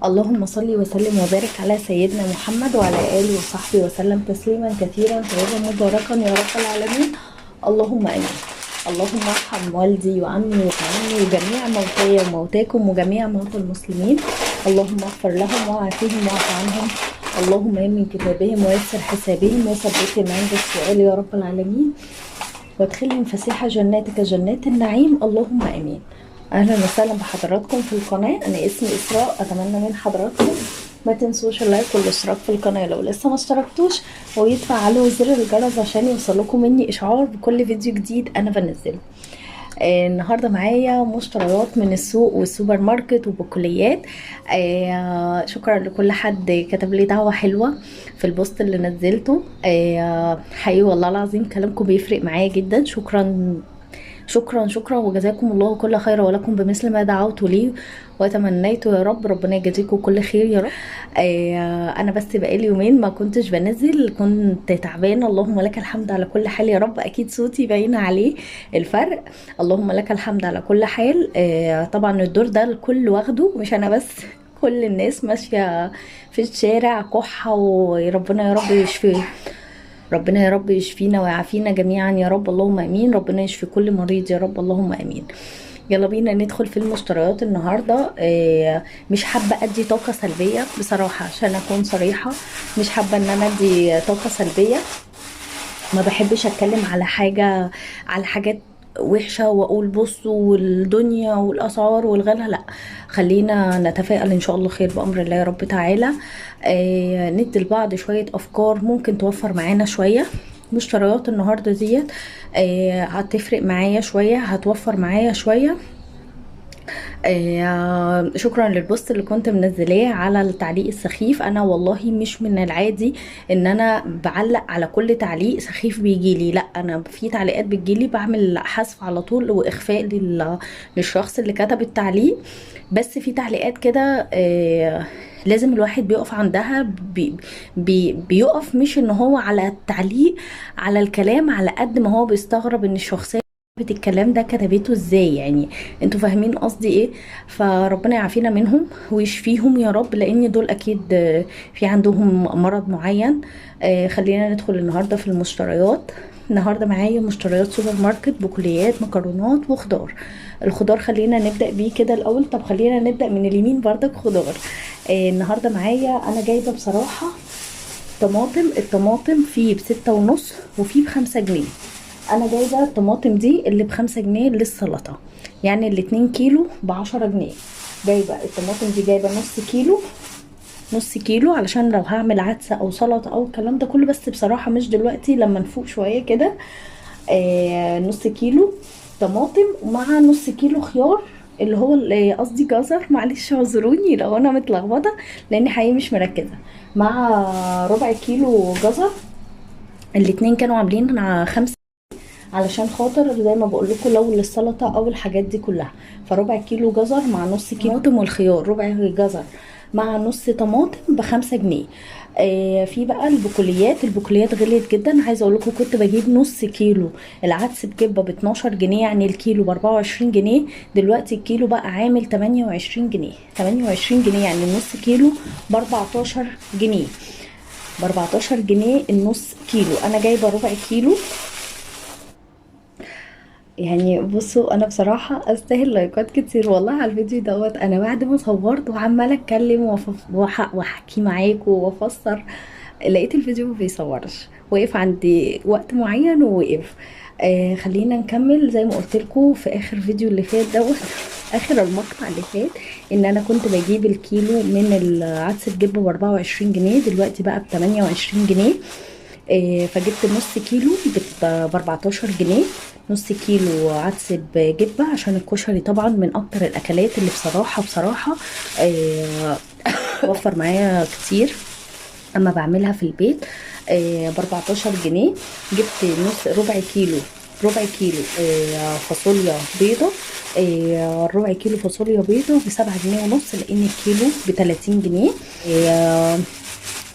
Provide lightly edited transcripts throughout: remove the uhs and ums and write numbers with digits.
اللهم صل وسلم وبارك على سيدنا محمد وعلى آله وصحبه وسلم تسليما كثيرا طيبا مباركا يا رب العالمين. اللهم امين. اللهم ارحم والدي وعمي وعمي وجميع موتاي وموتاكم وجميع موتى المسلمين. اللهم اغفر لهم وعافهم واعف عنهم. اللهم يمن كتابهم ويسر حسابهم وثبتهم عند السؤال يا رب العالمين، وادخلهم فسيح جناتك جنات النعيم. اللهم امين. اهلا وسهلا بحضراتكم في القناة. انا اسمي اسراء. اتمنى من حضراتكم ما تنسوش ال like والاشتراك في القناة لو لسه ما اشتركتوش، ويتفعلوا زر الجرس عشان يوصلكم مني اشعار بكل فيديو جديد انا بنزله. النهارده معايا مشتريات من السوق والسوبر ماركت وبقوليات. شكرا لكل حد كتب لي دعوه حلوة في ال post اللي نزلته. حقيقي والله العظيم كلامكم بيفرق معايا جدا. شكرا شكرا شكرا، وجزاكم الله كل خير ولكم بمثل ما دعوت لي وتمنيت يا رب. ربنا يجازيكم كل خير يا رب. انا بس بقالي يومين ما كنتش بنزل، كنت تعبانة. اللهم لك الحمد على كل حال يا رب. اكيد صوتي باين عليه الفرق. اللهم لك الحمد على كل حال. طبعا الدور ده الكل واخده، مش انا بس، كل الناس ماشية في الشارع كحه، وربنا يا رب يشفيه، ربنا يا رب يشفينا ويعافينا جميعا يا رب. اللهم امين. ربنا يشفي كل مريض يا رب. اللهم امين. يلا بينا ندخل في المشتريات النهارده. مش حابة ادي طاقة سلبية بصراحة، عشان اكون صريحه مش حابة ان انا ادي طاقة سلبية. ما بحبش اتكلم على حاجة، على حاجات وحشة واقول بصوا والدنيا والاسعار والغلا. لا، خلينا نتفائل ان شاء الله خير بامر الله يا رب تعالى. ندي لبعض شوية افكار ممكن توفر معانا شوية. مشتريات النهارده ديت هتفرق معايا شوية، هتوفر معايا شوية. شكرا لل post اللي كنت منزلاه على التعليق السخيف. انا والله مش من العادي ان انا بعلق على كل تعليق سخيف بيجيلي، لا، انا في تعليقات بتجيلي بعمل حذف على طول واخفاء للشخص اللي كتب التعليق. بس في تعليقات كده لازم الواحد بيقف عندها، بي بي بيقف، مش ان هو على التعليق على الكلام، على قد ما هو بيستغرب ان الشخصية كتبت الكلام ده كتبته ازاي. يعني انتوا فاهمين قصدي ايه؟ فربنا يعافينا منهم ويشفيهم يا رب، لان دول اكيد في عندهم مرض معين. خلينا ندخل النهارده في المشتريات. النهارده معايا مشتريات سوبر ماركت، بقوليات، مكرونات وخضار. الخضار خلينا نبدا بيه كده الاول. طب خلينا نبدا من اليمين بردك خضار. النهارده معايا انا جايبه بصراحة طماطم. الطماطم فيه ب6.5 وفيه ب5 جنيه. انا جايبه الطماطم دي اللي ب5 جنيه للسلطة، يعني الاتنين كيلو ب10 جنيه. جايبه الطماطم دي، جايبه نص كيلو، نص كيلو علشان لو هعمل عدسة او سلطة او الكلام ده كله، بس بصراحة مش دلوقتي، لما نفوق شوية كده. نص كيلو طماطم مع نص كيلو خيار اللي هو قصدي جزر، معلش اعذروني لو انا متلخبطه لان حقيقي مش مركزه، مع ربع كيلو جزر. الاتنين كانوا عاملين 5 علشان خاطر زي ما بقول لكم لو للسلطة او الحاجات دي كلها. فربع كيلو جزر مع نص كيلو طماطم والخيار، ربع جزر مع نص طماطم ب5 جنيه. في بقى البقوليات. البقوليات غليت جدا، عايزه اقول لكم كنت بجيب نص كيلو العدس بكبه ب 12 جنيه، يعني الكيلو ب 24 جنيه. دلوقتي الكيلو بقى عامل 28 جنيه، 28 جنيه يعني النص كيلو ب 14 جنيه، ب 14 جنيه النص كيلو. انا جايبه ربع كيلو. يعني بصوا انا بصراحة استاهل لايكات كتير والله على الفيديو دوت. انا بعد ما صورت وعماله اتكلم واحكي معاكم وافسر، لقيت الفيديو ما بيصورش، وقف عند وقت معين ووقف. خلينا نكمل زي ما قلت لكم في اخر فيديو اللي فات دوت، اخر المقطع اللي فات، ان انا كنت بجيب الكيلو من العدس بجيبه ب 24 جنيه، دلوقتي بقى ب 28 جنيه. فجبت نص كيلو ب 14 جنيه، نص كيلو عدس بجبة عشان الكشري. طبعا من اكتر الاكلات اللي بصراحة وفر معايا كتير اما بعملها في البيت. ب 14 جنيه جبت نص ربع كيلو، ربع كيلو فاصوليا بيضة. ربع كيلو فاصوليا بيضة ب7.5 جنيه، لان الكيلو ب 30 جنيه.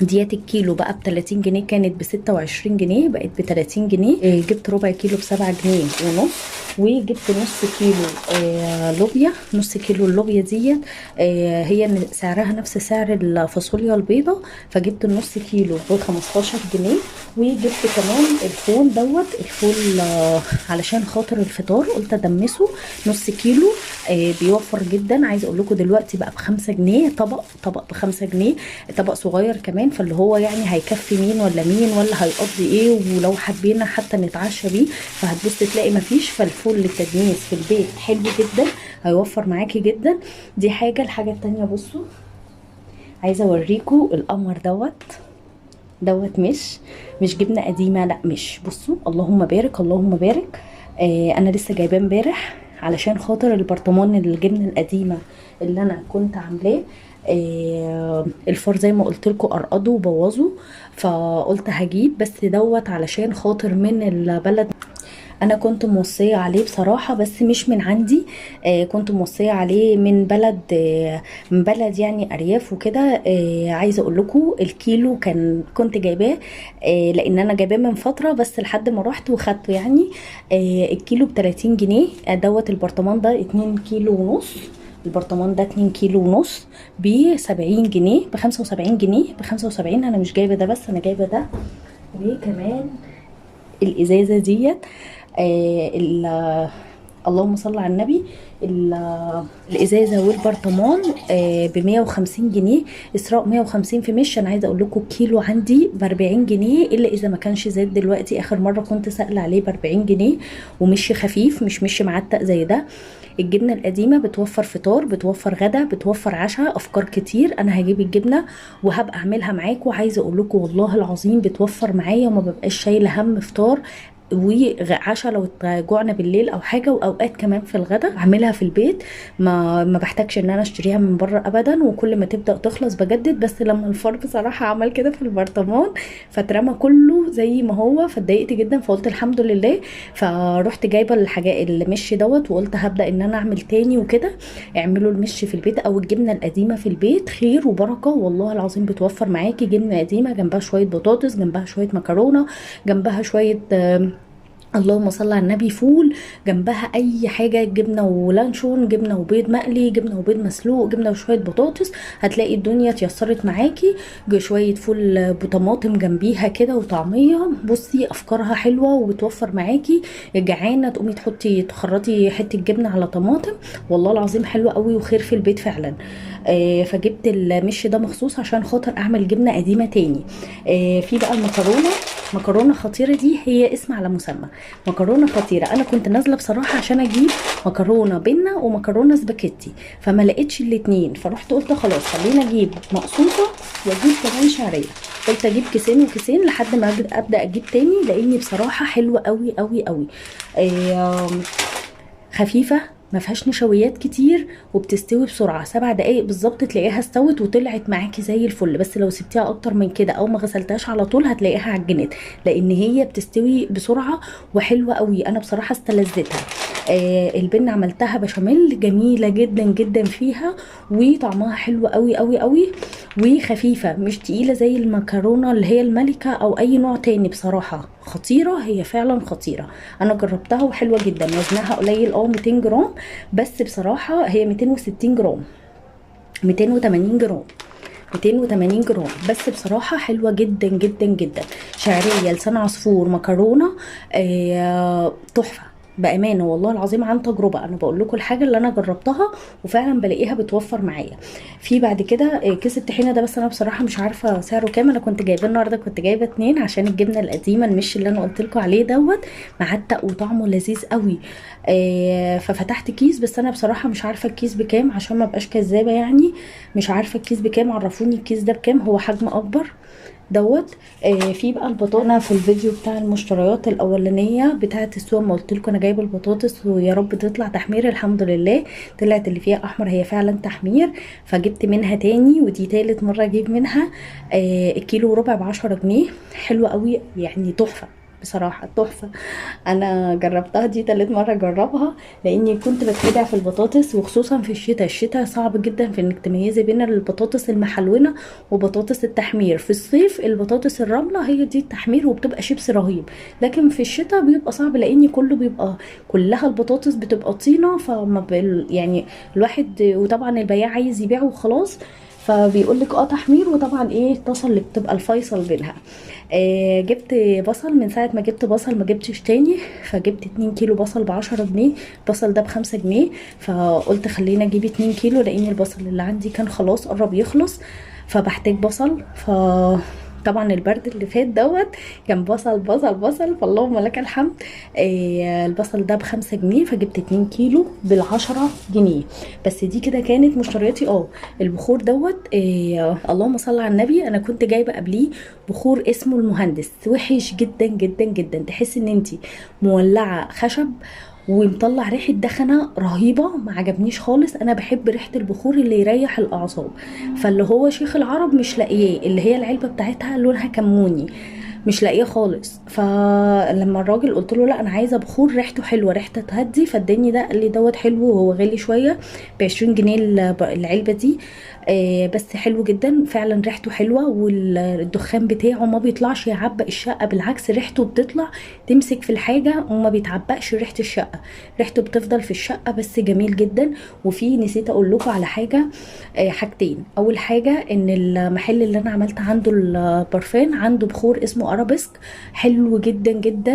ديت الكيلو بقى ب 30 جنيه، كانت ب 26 جنيه بقت ب 30 جنيه. جبت ربع كيلو ب 7 جنيه ونص. وجبت نص كيلو لوبيا. نص كيلو اللوبيا ديت هي سعرها نفس سعر الفاصوليا البيضاء، فجبت النص كيلو ب 15 جنيه. وجبت كمان الفول دوت، الفول علشان خاطر الفطار قلت ادمسه نص كيلو، بيوفر جدا. عايز اقول لكم دلوقتي بقى ب5 جنيه طبق ب5 جنيه، طبق صغير كمان، فاللي هو يعني هيكفي مين ولا مين ولا هيقضي ايه، ولو حبينا حتى نتعشى بيه فهتبص تلاقي مفيش. فالفول للتدميس في البيت حلو جدا، هيوفر معاكي جدا. دي حاجة. الحاجة التانية بصوا عايزة اوريكم القمر دوت مش جبنة قديمة، لا مش، بصوا اللهم بارك اللهم بارك. انا لسه جايباه امبارح علشان خاطر البرطمان الجبنة القديمة اللي انا كنت عاملاه. الفار زي ما قلت لكم ارقده وبوظه، فقلت هجيب بس دوت علشان خاطر من البلد. انا كنت موصيه عليه بصراحة بس مش من عندي، كنت موصيه عليه من بلد، من بلد يعني ارياف وكده. عايزه اقول لكم الكيلو كنت جايباه، لان انا جايباه من فترة بس لحد ما رحت وخدته يعني. الكيلو ب 30 جنيه. دوت البرطمان ده 2 كيلو ونص، البرطمان ده 2 كيلو ونص ب 70 جنيه، ب 75 جنيه، ب 75. انا مش جايبه ده بس، انا جايبه ده وكمان الازازه ديت. اللهم صل على النبي. الازازه والبرطمان ب 150 جنيه. اسراء 150 في مش. انا عايزه اقول لكم كيلو عندي ب 40 جنيه، الا اذا ما كانش زاد دلوقتي. اخر مرة كنت سائله عليه ب 40 جنيه، ومش خفيف، مش معتق زي ده. الجبنة القديمة بتوفر فطار، بتوفر غدا، بتوفر عشاء، افكار كتير. انا هجيب الجبنة وهبقى اعملها معاكم. عايزه اقول لكم والله العظيم بتوفر معايا وما ببقاش شايله هم فطار وعشاء لو جوعنا بالليل او حاجة، واوقات كمان في الغدا اعملها في البيت، ما بحتاجش ان انا اشتريها من بره ابدا. وكل ما تبدا تخلص بجدد. بس لما الفار بصراحة عمل كده في البرطمان فاترمى كله زي ما هو، فاتضايقت جدا، فقلت الحمد لله. فروحت جايبه الحاجة المش دوت، وقلت هبدا ان انا اعمل تاني وكده. اعملوا المش في البيت او الجبنة القديمة في البيت، خير وبركة والله العظيم. بتوفر معاكي جبنه قديمة جنبها شوية بطاطس، جنبها شوية مكرونه، جنبها شوية اللهم صل على النبي فول، جنبها اي حاجة، جبنه ولانشون، جبنه وبيض مقلي، جبنه وبيض مسلوق، جبنه وشوية بطاطس. هتلاقي الدنيا اتيسرت معاكي. شوية فول بطماطم جنبيها كده وطعميه. بصي افكارها حلوة وبتوفر معاكي. جعانة تقومي تحطي تخرطي حتة جبنه على طماطم، والله العظيم حلوة قوي وخير في البيت فعلا. فجبت المش ده مخصوص عشان خاطر اعمل جبنه قديمة تاني. في بقى المكرونه، مكرونه خطيرة دي هي اسم على مسمى، مكرونه خطيرة. انا كنت نازله بصراحة عشان اجيب مكرونه بنه ومكرونه سباكيتي، فما لقيتش الاتنين، فرحت قلت خلاص خلينا اجيب مقصوصة واجيب كمان شعرية. قلت اجيب كيسين وكيسين لحد ما ابدا اجيب تاني، لاني بصراحة حلوة قوي قوي قوي. خفيفة، ما فيهاش نشويات كتير، وبتستوي بسرعة. 7 دقايق بالظبط تلاقيها استوت وطلعت معاكي زي الفل. بس لو سبتيها اكتر من كده او ما غسلتهاش على طول هتلاقيها عجنت، لان هي بتستوي بسرعة وحلوه قوي. انا بصراحة استلذتها. البن عملتها بشاميل جميلة جدا جدا فيها، وطعمها حلو قوي قوي قوي، وخفيفة مش تقيلة زي المكرونه اللي هي الملكة او اي نوع تاني. بصراحة خطيرة، هي فعلا خطيرة. انا جربتها وحلوه جدا. وزنها قليل 200 جرام بس، بصراحة هي 260 جرام، 280 جرام، 280 جرام بس. بصراحة حلوة جدا جدا جدا. شعرية، لسان عصفور، مكرونه، تحفة بامانه والله العظيم عن تجربه. انا بقول لكم الحاجة اللي انا جربتها وفعلا بلاقيها بتوفر معايا. في بعد كده كيس الطحينه ده، بس انا بصراحة مش عارفه سعره كام. انا كنت جايباه النهارده، كنت جايبه 2 عشان الجبنة القديمة المش اللي انا قلت لكم عليه دوت معتق وطعمه لذيذ قوي. ففتحت كيس، بس انا بصراحة مش عارفه الكيس بكام عشان ما ابقاش كذابه يعني، مش عارفه الكيس بكام. عرفوني الكيس ده بكام، هو حجم اكبر دوت. في بقى البطاطس في الفيديو بتاع المشتريات الاولانية بتاعه السوق، ما قلت لكم انا جايبه البطاطس ويا رب تطلع تحمير. الحمد لله طلعت اللي فيها احمر، هي فعلا تحمير، فجبت منها تاني، ودي تالت مرة اجيب منها. الكيلو وربع ب10 جنيه، حلوة قوي يعني، تحفة بصراحة تحفة. انا جربتها دي تالت مرة اجربها، لاني كنت بتخدع في البطاطس، وخصوصا في الشتاء. الشتاء صعب جدا في انك تميزي بين البطاطس المحلونه وبطاطس التحمير. في الصيف البطاطس الرملة هي دي التحمير وبتبقى شيبس رهيب، لكن في الشتاء بيبقى صعب لان كله بيبقى كلها البطاطس بتبقى طينه، فما يعني الواحد، وطبعا البياع عايز يبيعه وخلاص، فبيقول لك تحمير، وطبعا ايه الطاسه اللي بتبقى الفيصل بينها. جبت بصل، من ساعة ما جبت بصل ما جبتش تاني، فجبت 2 كيلو بصل ب10 جنيه، البصل ده ب5 جنيه، فقلت خلينا اجيب 2 كيلو لان البصل اللي عندي كان خلاص قرب يخلص، فبحتاج بصل. فطبعا البرد اللي فات دوت كان بصل بصل بصل، فاللهم لك الحمد. البصل ده ب5 جنيه، فجبت 2 كيلو ب10 جنيه بس. دي كده كانت مشترياتي. البخور دوت، اللهم صل على النبي، انا كنت جايبه قبليه بخور اسمه المهندس، وحش جدا جدا جدا، تحس ان انتي مولعه خشب ومطلع ريحه دخنه رهيبة، ما عجبنيش خالص. انا بحب ريحه البخور اللي يريح الاعصاب، فاللي هو شيخ العرب مش لاقياه، اللي هي العلبة بتاعتها لونها كموني، مش لاقيه خالص. فلما الراجل قلت له لا انا عايزه بخور ريحته حلوة، ريحته تهدي، فاداني ده، قال لي دوت حلو وهو غالي شوية ب20 جنيه العلبة دي، بس حلو جدا فعلا، ريحته حلوة، والدخان بتاعه ما بيطلعش يعبق الشقة، بالعكس ريحته بتطلع تمسك في الحاجة وما بيتعبقش ريحه الشقة، ريحته بتفضل في الشقة، بس جميل جدا. وفي نسيت اقول لكم على حاجة، حاجتين. اول حاجة ان المحل اللي انا عملت عنده البرفان عنده بخور اسمه ارابيسك، حلو جدا جدا،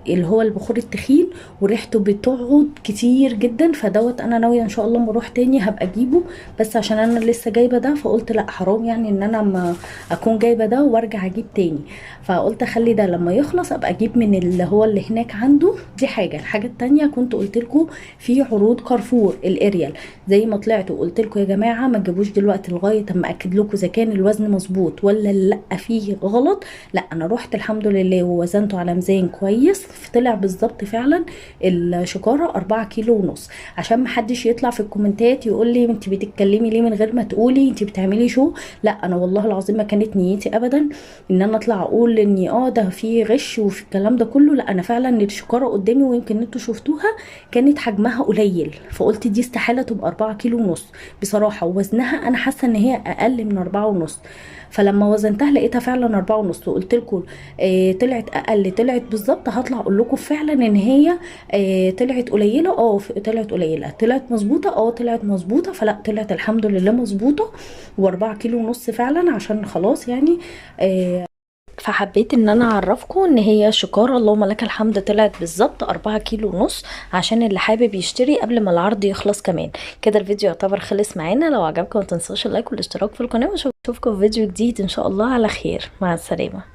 اللي هو البخور التخين وريحته بتقعد كتير جدا، فدوت انا ناوية ان شاء الله اما اروح تاني هبقى اجيبه، بس عشان انا لسه جايبه ده فقلت لا حرام يعني ان انا ما اكون جايبه ده وارجع اجيب تاني، فقلت اخلي ده لما يخلص ابقى اجيب من اللي هو اللي هناك عنده. دي حاجة. الحاجة التانية كنت قلت لكم في عروض كارفور الاريال، زي ما طلعت وقلت لكم يا جماعة ما تجيبوش دلوقتي لغاية اما اكد لكم اذا كان الوزن مظبوط ولا لا فيه غلط. لا انا رحت الحمد لله ووزنته على ميزان كويس، طلع بالظبط فعلا الشكاره 4 كيلو ونص، عشان ما حدش يطلع في الكومنتات يقول لي انت بتتكلمي ليه من غير ما تقولي، انت بتعملي شو. لا انا والله العظيم ما كانت نيتي ابدا ان انا اطلع اقول اني ده في غش وفي الكلام ده كله، لا انا فعلا الشكاره قدامي ويمكن انتوا شفتوها كانت حجمها قليل، فقلت دي استحالة تبقى 4 كيلو ونص بصراحة، ووزنها انا حاسه ان هي اقل من 4 ونص، فلما وزنتها لقيتها فعلا 4 ونص، وقلت لكم طلعت اقل، طلعت بالظبط، هطلع اقول لكم فعلا ان هي طلعت قليله، طلعت قليله، طلعت مظبوطة، طلعت مظبوطة، فلا طلعت الحمد لله مظبوطة و4 كيلو ونص فعلا، عشان خلاص يعني. فحبيت ان انا اعرفكم ان هي شكاره اللهم لك الحمد طلعت بالظبط 4 كيلو ونص، عشان اللي حابب يشتري قبل ما العرض يخلص. كمان كده الفيديو يعتبر خلص معانا. لو عجبكم ما تنسوش اللايك والاشتراك في القناة، واشوفكم في فيديو جديد ان شاء الله على خير. مع السلامة.